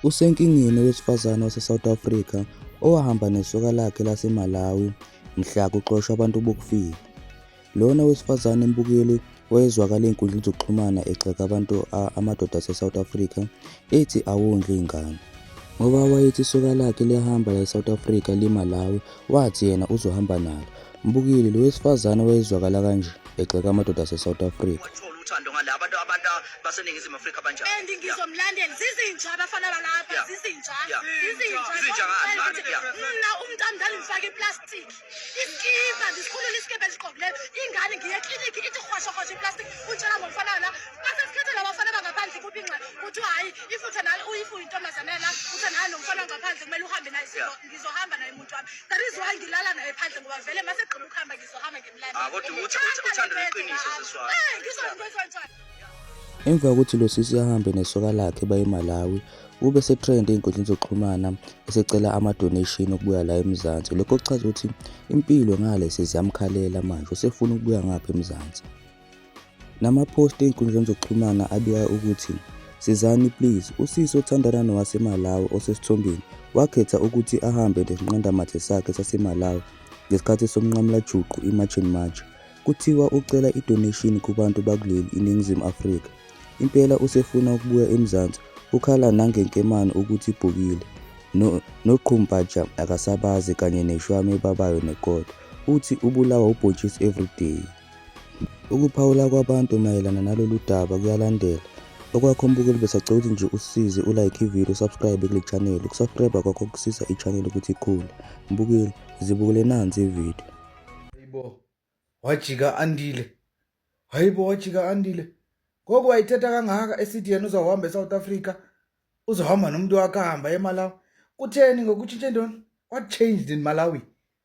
Usenkingeni owesifazane wase-South Africa owahamba nesoka lakhe laseMalawi mhla kuxoshwa abantu bokufika. Lona wesifazane mbukeli wayezwakala ey'nkundleni zokuxhumana egxeka abantu amadoda ase-South Africa ethi awondli iy'ngane. Ngoba wayethi isoka lakhe liyahamba la e-South Africa liMalawi wathi yena uzohamba nalo. Mbukeli lo wesifazane wayezwakala kanje egxeka amadoda ase-South Africa. Wathola uthando ngale abantu abantu baseNingizimu Afrika banjani? And ngizomlandela zizinja abafana balapha zizinja zizinja. Zizinja ngani? Ngani? Yeah. Mna umntana ndandimfaka iplastic iskipa ndisikhulula iskipa endisigqokileyo ingane ngiye ekliniki ithi rhwasho rhwasho iplastic untshela ngomfana la basesikhethe la bafana bangaphandle kuphi ingxaki kuthiwa hayi ifuthe nalo uyifu uyintombazane la uthe naye lo mfana ngaphandle kumele uhambe naye. Ngizohamba naye umuntu wami. That is why ngilala naye phandle ngoba vele masegqiba ukuhamba ngizohamba ngimlande. Ah, kodwa uthando lweqiniso, sisi wami. Eh, ngizokwenza njani? Emva kokuthi lo sisi ahambe nesoka lakhe baye eMalawi, ube setrend ey'nkundleni zokuxhumana esecela ama-donation okubuya la eMzansi. Lokho kuchaza ukuthi impilo ngale seziyamkhalela manje, usefuna ukubuya ngapha eMzansi. Nama-post ey'nkundleni zokuxhumana abika ukuthi sizani please, usisi othandana nowaseMalawi osesithombeni wakhetha ukuthi ahambe nesinqandamathe sakhe saseMalawi ngesikhathi somnqamulajuqu i-March and March. Kuthiwa ucela i-donation kubantu bakuleli iNingizimu Afrika. Impela usefuna ukubuya eMzansi, ukhala nangenkemane ukuthi ibhokile. No noqhumpatsha akasabazi kanye neshwami ebabayo nekota. Uthi ubulawa ubhontshisi everyday. Ukuphawula kwabantu mayelana nalolu daba kuyalandela. Okwakho mbukeli besacela ukuthi nje usisize ulike ivideo, usubscribe kule channel. Ukusubscribe kwakho kusiza i-channel ukuthi ikhule. Mbukeli, zibukele nansi ivideo. Hayibo, wajika Andile. Hayibo, wajika Andile. Ngoku wayithetha kangaka esithi yena uzawuhamba eSouth Africa, uzohamba nomuntu wakhe ahamba eMalawi. Kutheni ngokutshintshe ntoni? What changed in Malawi?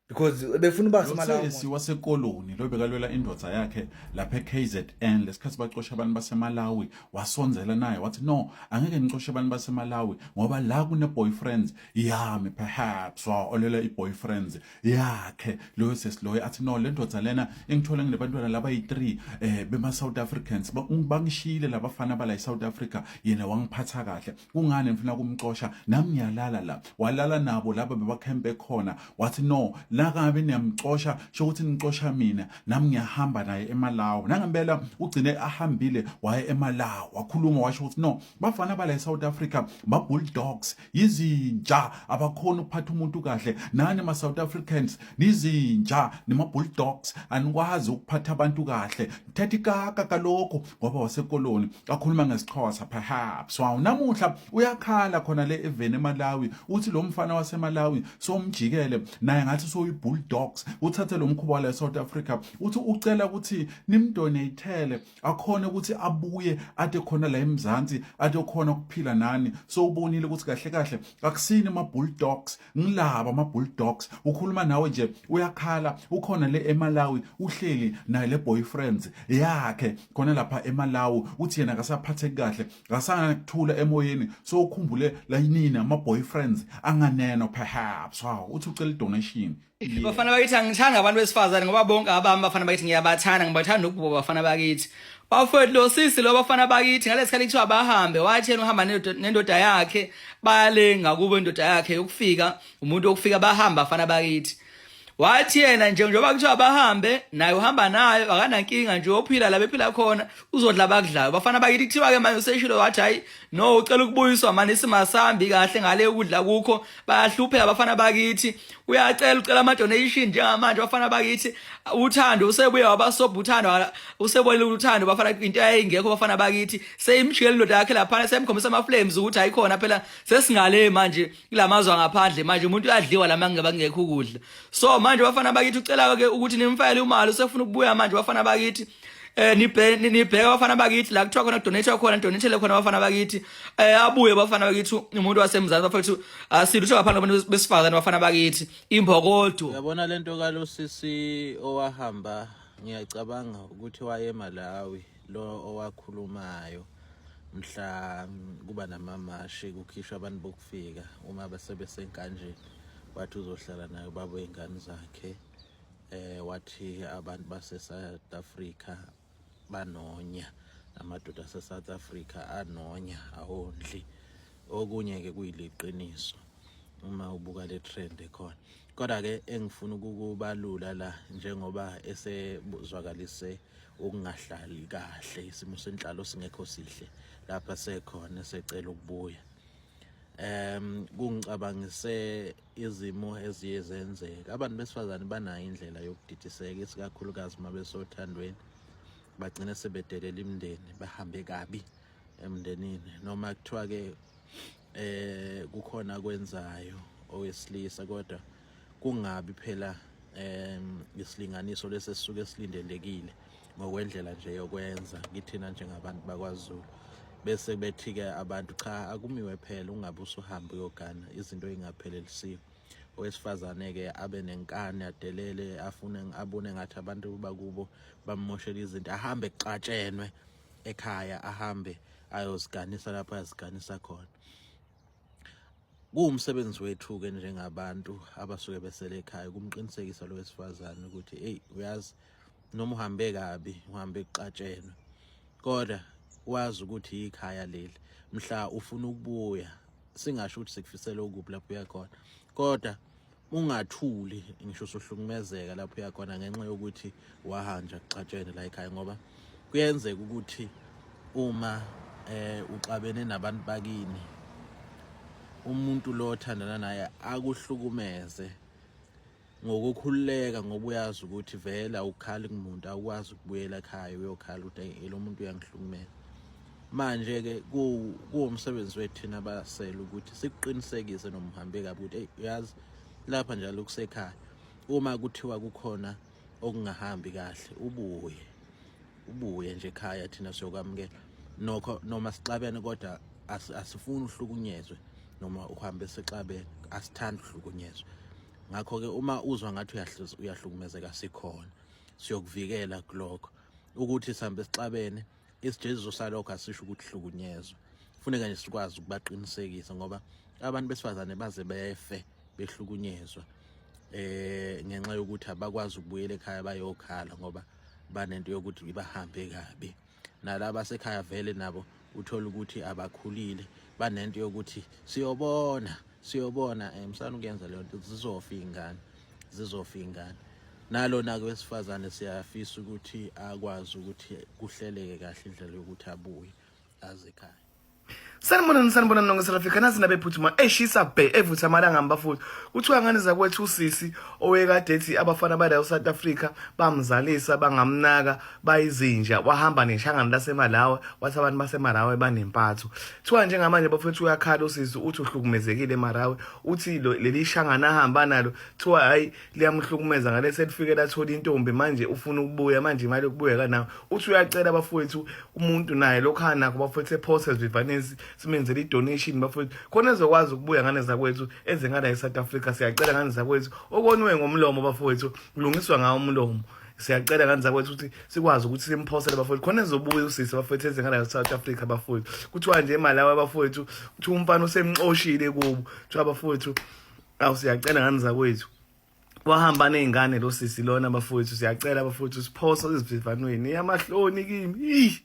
Because befuna uba seMalawi. Lo sesi waseKoloni lo bekalwela indoda yakhe lapha eKZN lesikhathi bacosha abantu baseMalawi, wasonzela naye wathi, "No, angeke ngicoshe abantu baseMalawi ngoba la kune boyfriends yami." Perhaps waolela i-boyfriends yakhe loyo sesi loyo, athi, "No, le ndoda lena engithola nginebantwana laba yi-3 bema South Africans, bangishiyile labafana bala eSouth Africa, yena wangiphatha kahle, kungani ngifuna kumxosha? Nami ngiyalala la." Walala nabo laba bebakhempe khona. Wathi, "No, la kabe niyamxosha sho ukuthi nixosha mina, nami ngiyahamba naye eMalawi." Nangempela ugcine ahambile waye eMalawi. Wakhuluma washo ukuthi, "No, bafana bala eSouth Africa ba bulldogs, yizinja, abakhona ukuphatha umuntu kahle. Nani ma South Africans nizinja, nima bulldogs, anikwazi ukuphatha abantu kahle." Thatha ikaka kalokho ngoba waseKoloni akhuluma ngesiXhosa perhaps. Wow, namuhla uyakhala khona le eveni eMalawi, uthi lo mfana waseMalawi somjikele naye ngathi soyi bulldogs, uthathe lo mkhuba wala eSouth Africa. Uthi ucela ukuthi nimdonatele akhona ukuthi abuye ade khona la eMzansi, ade khona ukuphila nani. So ubonile ukuthi kahle kahle akusini ama bulldogs, ngilaba ama bulldogs. Ukhuluma nawe nje uyakhala, ukhona le eMalawi, uhleli naye le boyfriends yakhe khona lapha eMalawi. Uthi yena akasaphatheki kahle, akasanakuthula emoyeni, so ukhumbule la yinini ama boyfriends anganeno perhaps. Wow, uthi ucela donation. Bafana bakithi, angithandi abantu besifazane ngoba bonke abami bafana bakithi ngiyabathanda, ngibathanda ukuba bafana bakithi. Bafowethu, lo sisi lo, bafana bakithi, ngalesi kuthiwa bahambe, wathi yena uhamba nendoda yakhe, bayalenga kubo indoda yakhe yokufika, umuntu wokufika. Bahamba bafana bakithi. Wathi yena nje njengoba kuthiwa bahambe naye, uhamba nayo, akanankinga nje, uyophila la bephila khona, uzodla abakudlayo. Bafana bakithi, kuthiwa ke manje useshilo wathi, "Hayi no, ucela ukubuyiswa manje, isimasambi kahle ngale, ukudla kukho, bayahlupheka bafana bakithi." Uyacela, ucela ama donation njengamanje bafana bakithi. Uthando usebuye wabasobha, uthando usebonile, uthando bafana, into eyayingekho bafana bakithi, seyimjikela indoda yakhe laphana, semkhombisa ama flames ukuthi ayikhona phela, sesingale manje kulamazwe angaphandle, manje umuntu uyadliwa la mangeba kungekho ukudla. So manje bafana bakithi, ucela ke ukuthi nimfakele imali, usefuna ukubuya manje bafana bakithi. Nibheka bafana bakithi la kuthiwa khona donate khona, donate khona bafana bakithi, abuye bafana bakithi umuntu waseMzansi. Bafethu, asilutho ngaphandle kwabantu besifazane bafana bakithi, imbokodo. Uyabona lento kalosisi owahamba, ngiyacabanga ukuthi waye Malawi lo owakhulumayo mhla kuba namamashi kukhishwa abantu bokufika uma besebesenkanjeni, wathi uzohlala nayo baba wey'ngane zakhe. Wathi abantu base South Africa banonya, amadoda ase South Africa anonya, awondli. Okunye ke kuyiliqiniso uma ubuka le trend ekhona. Kodwa ke engifuna ukukubalula la njengoba esezwakalise ukungahlali kahle isimo senhlalo singekho sihle lapha sekhona esecela ukubuya. Kungicabangise izimo eziye zenzeka. Abantu besifazane banayo indlela yokudidiseka isikakhulukazi uma besothandweni bagcine sebedelela imindeni bahambe kabi emndenini noma kuthiwa ke eh kukhona kwenzayo owesilisa kodwa kungabi phela isilinganiso lesi esisuke silindelekile ngokwendlela nje yokwenza kithina njengabantu bakwaZulu bese bethi-ke abantu cha akumiwe phela ungabe usuhamba uyogana izinto ey'ngaphelelisiwe owesifazane-ke abe nenkani adelele afune abone ngathi abantu bakubo bammoshela izinto ahambe kuxatshenwe ekhaya ahambe ayoziganisa lapho aziganisa khona kuwumsebenzi wethu-ke njengabantu abasuke besele ekhaya kumqinisekisa lo wesifazane ukuthi eyi uyazi noma uhambe kabi uhambe kuxatshenwe kodwa wazi ukuthi ikhaya leli mhla ufuna ukubuya singasho ukuthi sikufisela okubi lapho uyakhona kodwa ungathuli ngisho usuhlukumezeka lapho uyakhona ngenxa yokuthi wahanja kuxatshene la ekhaya ngoba kuyenzeka ukuthi uma eh uxabene nabantu bakini umuntu lo othandana naye akuhlukumeze ngokukhululeka ngoba uyazi ukuthi vele awukhali kumuntu awukwazi ukubuyela ekhaya uyokhala ukuthi lo muntu uyangihlukumeza manje-ke kuwumsebenzi wethu thina abasele ukuthi sikuqinisekise noma uhambe kabi ukuthi eyi uyazi lapha njalo kusekhaya uma kuthiwa kukhona okungahambi kahle ubuye ubuye nje ekhaya thina siyokwamukela nokho noma sixabene kodwa asifuni uhlukunyezwe noma uhambe sixabene asithandi uhlukunyezwe ngakho-ke uma uzwa ngathi uyahlukumezeka sikhona siyokuvikela kulokho ukuthi sihambe sixabene isijeziso salokho asisho ukuthi hlukunyezwa funeka nje sikwazi ukubaqinisekisa ngoba abantu besifazane baze befe behlukunyezwa eh ngenxa yokuthi abakwazi ukubuyela ekhaya bayokhala ngoba banento yokuthi ibahambe kabi nalaba sekhaya vele nabo uthola ukuthi abakhulile banento yokuthi siyobona siyobona eh msana ukuyenza leyo nto zizofa iy'ngane zizofa iy'ngane nalona-ke wesifazane siyafisa ukuthi akwazi ukuthi kuhleleke kahle indlela yokuthi abuye aze ekhaya. Sanibonani sanibonani nonke South Africa nasi indaba ephuthuma eshisa bhe evutha amalanga bafowethu kuthiwa ngane zakwethu usisi owekade ethi abafana bala South Africa bamzalisa bangamnaka bayizinja wahamba neshangane laseMalawi wathi abantu baseMalawi banempatho kuthiwa njengamanje bafowethu uyakhala usisi uthi uhlukumezekile eMalawi uthi leli shangane ahamba nalo kuthiwa hayi liyamhlukumeza ngalesi elifike lathola intombi manje ufuna ukubuya manje imali yokubuya kanawo uthi uyacela bafowethu umuntu naye lokhu anakho bafowethu ephose zivanesi simenzele i-donation bafowethu khona ezokwazi ukubuya ngane zakwethu eze ngala e-South Africa siyacela ngane zakwethu okoniwe ngomlomo bafowethu kulungiswa ngawo umlomo siyacela ngane zakwethu ukuthi sikwazi ukuthi simphosele bafowethu khona ezobuya usisi bafowethu eze ngala e-South Africa bafowethu kuthiwa nje imali yawo bafowethu kuthiwa umfana usemxoshile kubo kuthiwa bafowethu Awu siyacela ngani zakwethu. Wahamba nezingane lo sisi lona bafowethu siyacela bafowethu siphosa ezivivanweni yamahloni kimi.